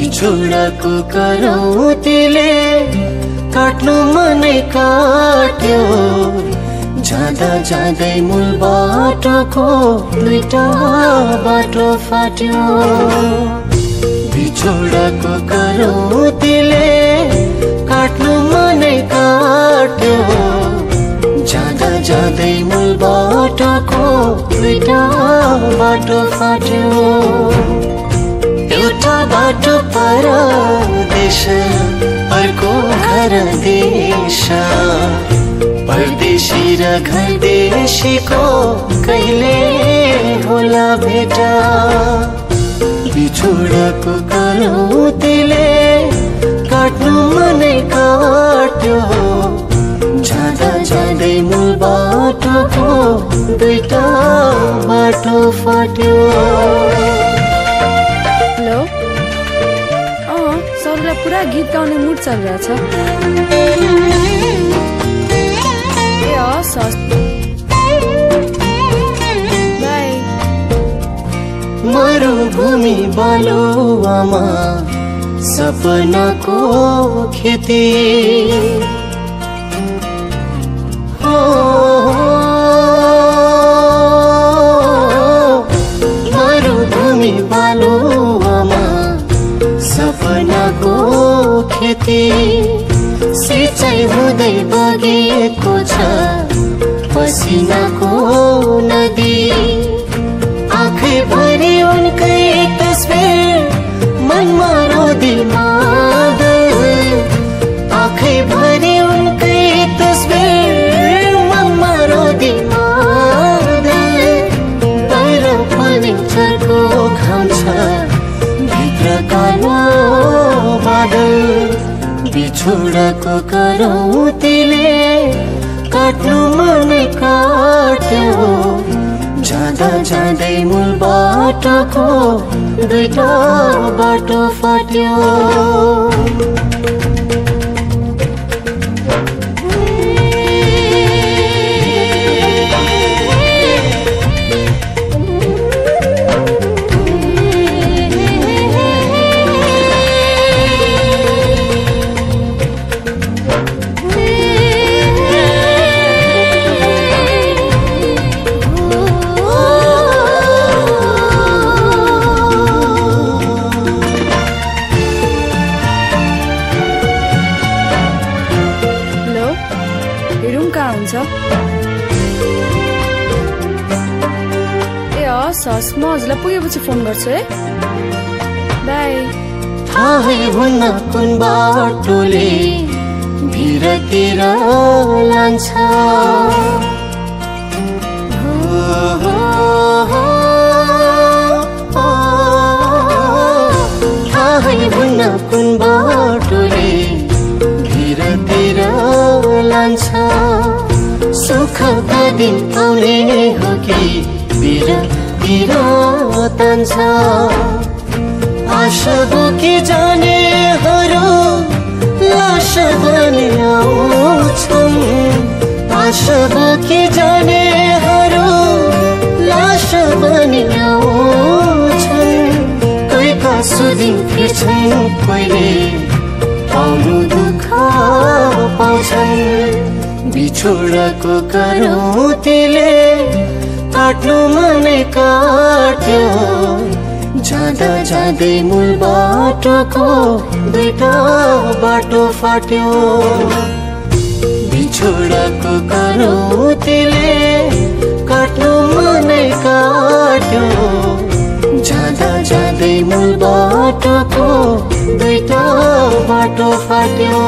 बिछोडको करौतीले काट्नु मनै काट्यो जाँदा जाँदै मूल बाटोको दुईटा बाटो फाट्यो बिछोडको करौतीले काट्नु मनै काट्यो जाँदा जाँदै मूल बाटोको दुईटा बाटो फाट्यो एउटा बाटो परदेश अर्को घर देश परदेशी र घर देशीको कहिले होला भेटा बिछोडको करौतीले काट्नु मनै काट्यो जाँदा जाँदै मूल बाटोको दुईटा बाटो फाट्यो। हेलो सबलाई पुरा गीत गाउने मुड चलिरहेछ। बाई मरुभूमि बालुवामा सपनाको खेती मरुभूमि बालुवामा सपनाको खेती सिँचाइ हुँदै बगेको छ पसिनाको नदी आँखै भरि उनकै तस्बिर मनमा रोदी मादल आँखै भरि उनकै तस्बिर मनमा रोदी मादल बाहिर फल्ने चर्को घाम छ भित्र कालो बादल बिछोडको करौतीले काट्नु मनै काट्यो जाँदा जाँदै मूल बाटोको दुईटा बाटो फाट्यो। हस् म हजुरलाई पुगेपछि फोन गर्छु है। बाई थाहै हुन्न कुन बाटोले भिरतिर लान्छ थाहै हुन्न कुन बाटोले भिरतिर लान्छ सुखका दिन आउने हो कि बिरतिर तान्छ आशा बोकी जानेहरू लास बनी आउँछन् आशा बोकी जानेहरू लास बनी आउँछन् कोहीका सुदिन फिर्छन् कोहीले पाउनु दुःख पाउँछन् बिछोडको करौतीले काट्नु मनै काट्यो जाँदा जाँदै मूल बाटोको दुईटा बाटो फाट्यो बिछोडको करौतीले काट्नु मनै काट्यो जाँदा जाँदै मूल बाटोको दुईटा बाटो फाट्यो।